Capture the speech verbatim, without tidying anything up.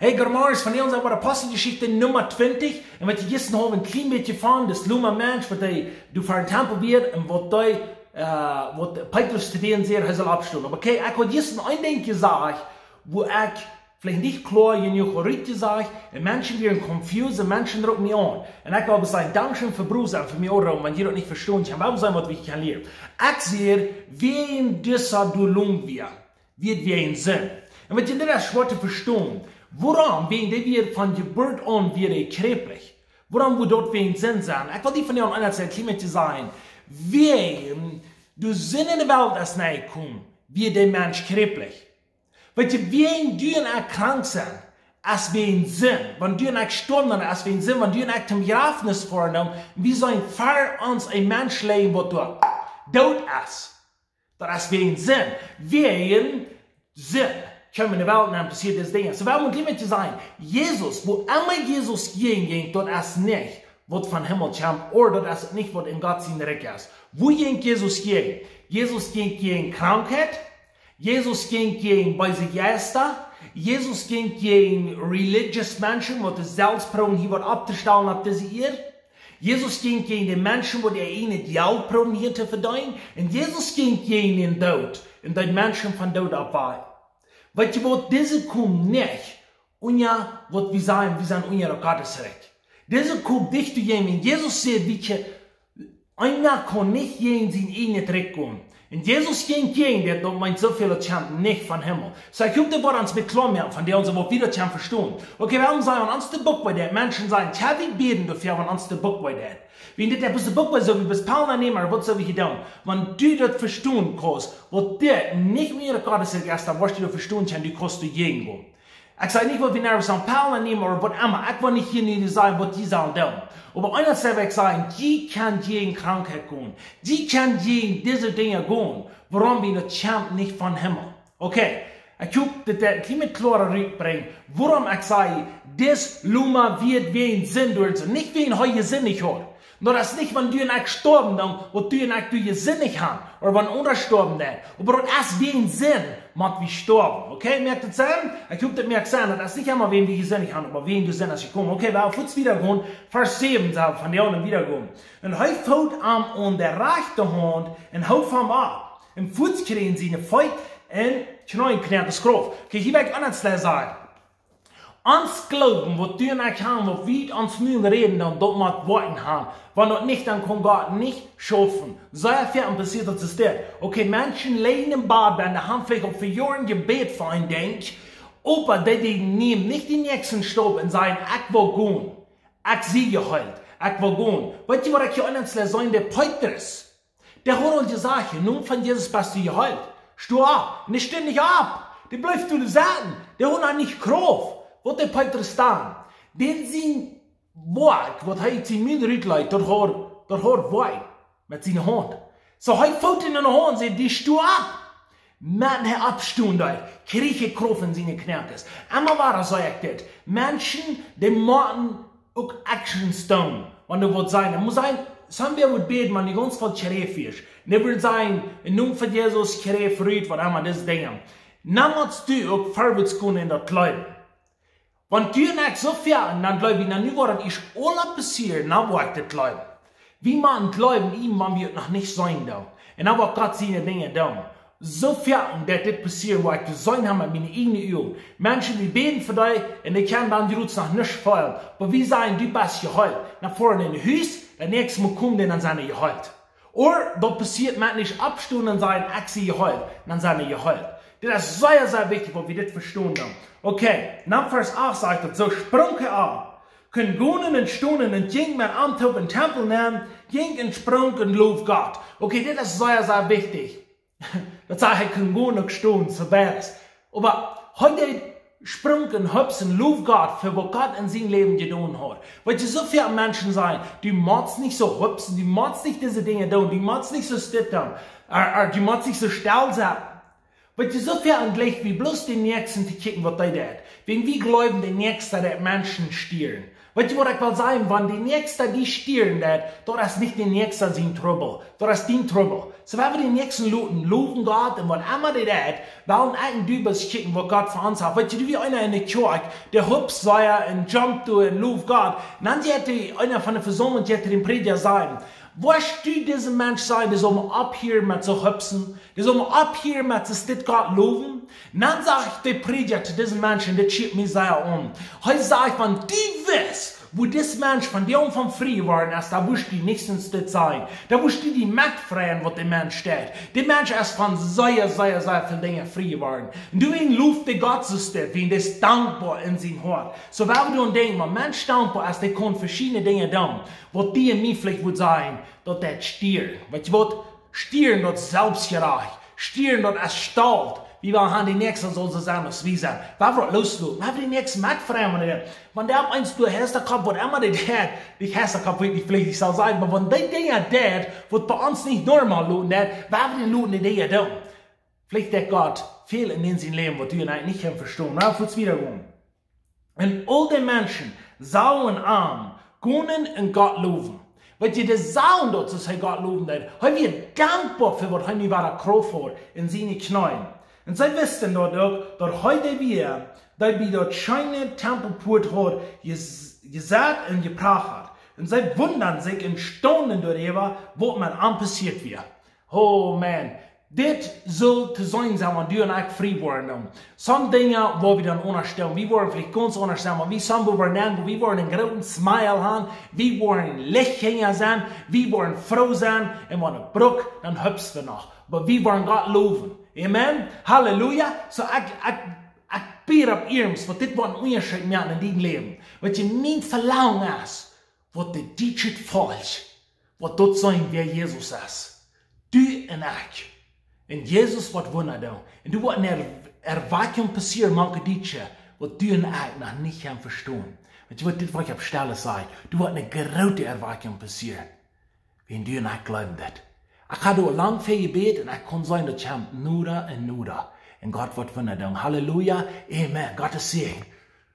Hey, goodemorjes, vondoag sent wie bie Aposteljeschicht Numma twintich. Un waut jie jistren hauden een kjlien bät von, dis loma Mensch, waut hee doa ver dän Tempel wia un waut hee, äh, waut Petrus to doonen säd, hee saul oppstonen. Oba okay, ekj haud jistren een Dinkj jesajcht, wua ekj veleicht nich kloa jenuach rutjesajcht, un Menschen wieren confused, un Menschen droagen mie aun. Un ekj wull sajen, dankscheen fa Bruder, fa mie aunroopen, wan jie daut nich vestonen, ekj wull sajen, waut wie kjennen lieren. Ekj säd, wäajen dise doa lom wia, wia wäajen Sind. Un waut jie, dit es schwoa to vestonen. Wuarom? Wäajen dee wia von Jeburt aun wia dee kjräplich. Wuarom wudd daut wäajen Sind sennen? Ekj well die vondoag een aundret Dinkj sajen. Wäajen, doa Sind enne Welt es nenn jekomen, wia dee Mensch kjräplich. Waut jie, wäajen du un ekj krank sent, es wäajen Sind. Wan du un ekj stoawen, dan es wäajen Sind. Wan du un ekj toom Bejrafnis foaren, dan, wie sellen ver ons een Mensch läajen, waut doa doot es. Daut es wäajen Sind. Wäajen Sind. Kjeem enne Welt nenn, passieed dise Dinja. Soo, wie motten hia sajen, Jesus, wua emma Jesus jäajen jinkj, daut es nich, waut von Himmel kjemt, ooda daut es nich, waut en Gott sien Rikj es. Wua jinkj Jesus jäajen? Jesus jinkj jäajen Krankheit. Jesus jinkj jäajen beese Jeista. Jesus jinkj jäajen religious Menschen, waut sikj selfst proowen hia waut opptostalen opp dise Ieed. Jesus jinkj jäajen de Menschen, waut äa ieejnet Jelt proowen hia to vedeenen. Un Jesus jinkj jäajen dän Doot. Un deed Menschen von Doot oppwakjen. Weet jie waut, dise komen nich unja waut wie sajen, wie sent unja daut Gottes Rikj. Dise komen dicht bie am. Un Jesus säd, weet jie, eena kaun nich jäajen sien ieejnet Rikj gonen. Un Jesus jinkj jäajen dit, daut meent soo väl, daut kjemt nich von Himmel. Soo, ekj hop, daut woat ons bät kloa moaken, von dee ons waut wada kjennen vestonen. Okay, wie haben sajen, wan ons de Buck wee deit, Menschen sajen, tja, wie bäden doafäa, wan ons de Buck wee deit. Wie dit, daut es de Buck wee, soo wie bie Pellen nämen, ooda waut sell wie doonen? Wan du daut vestonen kaust, waut dit nich mea Gottes Rikj es, dan woascht du daut vestonen, tja, du kaust doajäajen gonen. Ekj saj nich, waut wie nu sellen Pellen nämen ooda waut emma. Ekj well nich hia nu sajen, waut jie sellen doonen. Oba eent es, ekj saj, jie kjennen jäajen Krankheit gonen. Jie kjennen jäajen dise Dinja gonen. Wuarom? Wiels daut kjemt nich von Himmel. Okay, ekj hop, daut daut een kjlien bät kloara rutbrinjt. Wuarom ekj saj, dis loma wia wäajen Sind doa, nich wäajen hee jesindicht haud. Daut es nich, wan du un ekj stoawen, dan, waut du un ekj doa jesindicht haben, ooda wan eena stoawen deit. Oba daut es wäajen Sind, mott wie stoawen. Okay, moakt daut Senn? Ekj hop, daut moakt Senn. Daut es nich emma, wäajen wie jesindicht haben, oba wäajen doa Sind es jekomen. Okay, wie woaren fuaz wieda gonen. Varsch säwen, saj wie, von doa aun wieda gonen. Un hee foot am aun de rajchte Haunt un hoof am opp. Un fuaz kjrieejen siene Feet un Kjneeen, Knoakes Krauft. Okay, hia well ekj aundasch sajen. Ons Gloowen, waut du un ekj haben, waut wie ons nu räden, dan daut mott Woakjen haben. Wan daut nich, dan kaun Gott nich schaufen. Sea väl passieet daut, es dit. Okay, Menschen lijen em Bad, wan dee haben veleicht aul fa Joaren jebät fa een Dinkj. Oba dee, dee nämen nich dän näakjsten Staup un sajen, ekj well gonen. Ekj sie jeheelt. Ekj well gonen. Weet jie, waut ekj hia aundasch saj? De Petrus. Dee haud aul jesajcht, em Nomen von Jesus best du jeheelt. Sto opp. Un dee stunt nich opp. Dee bleef doa sitten. Dee haud noch nich Krauft. Waut deed Petrus dan? Dän sien Woakj, waut hee sien Mul rutleet, daut haud, daut haud wee met siene Haunt. Soo hee foot am aun de Haunt, säd: "Du, sto opp." Wan hee oppstonen deed, kjrieech hee Krauft en siene Knoakes. Emma wada saj ekj dit. Menschen, dee motten uk actions doonen, wan du waut sajen. Daut mott sennen, somebody woat bäden, wan du gaunz voll Kjräft best. Un dee woat sajen, em Nomen von Jesus, Kjräft rut, waut emma, dise Dinja. Dan motst du uk verwoats gonen en daut Gloowen. Wan du un ekj soo väl, un dan gloow ekj, na, nu woat et ieescht aula passieren, dan woa ekj daut gloowen. Wie motten gloowen, ieescht wan wie et noch nich seenen doonen. Un dan woat Gott siene Dinja doonen. Soo väl, daut dit passieren, wua ekj daut jeseenen hab met miene ieejne Uagen. Menschen, dee bäden fa die, un dee kjennen dan jrods noch nuscht feelen. Oba wie sajen, du best jeheelt. Dan foaren see no Hus, daut näakjste Mol komen dee, dan sent see jeheelt. Ooda daut passieet, Menschen oppstonen un sajen, ekj sie jeheelt. Dan sent see jeheelt. Dit es sea, sea wichtich, daut wie dit vestonen dan. Okay, dan Varsch acht sajcht daut: "Soo sprunk hee opp, kunn gonen un stonen un jinkj met an toop em Tempel nenn, jinkj un sprunk un loowd Gott." Okay, dit es sea, sea wichtich. Daut sajcht, hee kunn gonen un stonen, soo wiet es. Oba hee deed sprunk un hopsen, loowd Gott fa waut Gott en sien Läwen jedonen haud. Weet jie, soo väl Menschen sajen, du motst nich soo hopsen, du motst nich dise Dinja doonen, du motst nich soo stell sennen, ooda, ooda du motst nich soo stell sennen. Weet jie, soo väl jlikj wie bloos dän Näakjsten to kjikjen, waut hee deit. Wan wie gloowen, de Näakjste deit Menschen stieren. Weetst waut ekj well sajen? Wan de Näakjsta die stieren deit, daut es nich de Näakjsta sien Trubbel, daut es dien Trubbel. Soo wan wie de Näakjsten loten lowen Gott un waut emma dee deit, well wie nich bloos kjikjen waut Gott fa ons haft. Weetst, du, wie eena enne Kjoakj, dee hupst sea un jumpt doa un loft Gott, un dan jeit dee, eena von de Vesaumlunk jeit dee dän Prädja sajen: Woascht du disen Mensch sajen, dee saul mol opphieren met soo hupsen, dee saul mol opphieren met soo stell Gott lowen? Dan sajcht de Prädja to disen Mensch, un dit schieet mie sea aun. Hee sajcht: Wan du wist woo dis Mensch von däm von frie worden es, dan wurscht du nich soo stell sajen. Dan wurscht du die metfreien waut de Mensch deit. De Mensch es von sea, sea, sea väl Dinja frie worden. Un du, een loft dän Gott soo stell, wiels dee es dankboa en sien Hoat. Soo wan wie doaraun denkjen, wan Mensch dankboa es, dee kaun veschiedne Dinja doonen, waut die un mie veleicht wudd sajen, daut deit stieren. Weetst waut? Stieren, daut es selfstjerajcht. Stieren, daut es Stolt. Wie wellen haben, de Näakjsta saul soo sennen aus wie sent. Wan wie daut loosloten, wan wie de Näakjsta metfreien, wan dee opp eemol doa Heistakjap, waut emma dee deit, nich Heistakjap, weet nich, veleicht ekj saul sajen, oba wan dee Dinja deit, waut bie ons nich normal loten deit, wan wie dän loten dee Dinja doonen. Veleicht deit Gott väl en sien Läwen, waut du un ekj nich kjennen vestonen. Wan wie fuats wieda gonen. Un aul de Menschen sagen am gonen un Gott lowen. Weetst, dee sagen daut see Gott lowen deeden. Hee wia dankboa fa waut hee nu wada Krauft haud en siene Kjneeen. Un see wisten daut uk, daut hee dee wia, dee bie daut scheene Tempelpuat haud jes-, jesat un jeprachat. Un see wundaden sikj un staunden doaräwa, waut met am passieet wia. Oh Mann, dit saul to seenen sennen, wan du un ekj frie woaren. Sommje Dinja woa wie dan aundasch doonen. Wie woaren veleicht gaunz aundasch sennen, wan wie sommje woaren nämen, wie woaren een grooten smile haben, wie woaren Lichtkjinja sennen, wie woaren froo sennen, un wan et brukt, dan hupst wie noch. Oba wie woaren Gott lowen. Amen. Halleluja. Soo ekj, ekj, ekj bäd opp iernst, waut dit woat een Unjascheet moaken en dien Läwen. Weetst, mien Velangen es, waut de Dietsche Volkj, waut daut seenen, wäa Jesus es. Du un ekj. Un Jesus woat Wunda doonen. Un doa woat eene Er-, Erwakjunk passieren mank de Dietsche, waut du un ekj noch nich kjennen vestonen. Weetst waut, dit woa ekj opp Stelle sajen. Doa woat eene groote Erwakjunk passieren, wan du un ekj jleewen daut. Ekj hab doa lang fa jebät un ekj kunn seenen, daut kjemt noda un noda. Un Gott woat Wunda doonen. Halleluja. Amen. Gott es Säajen.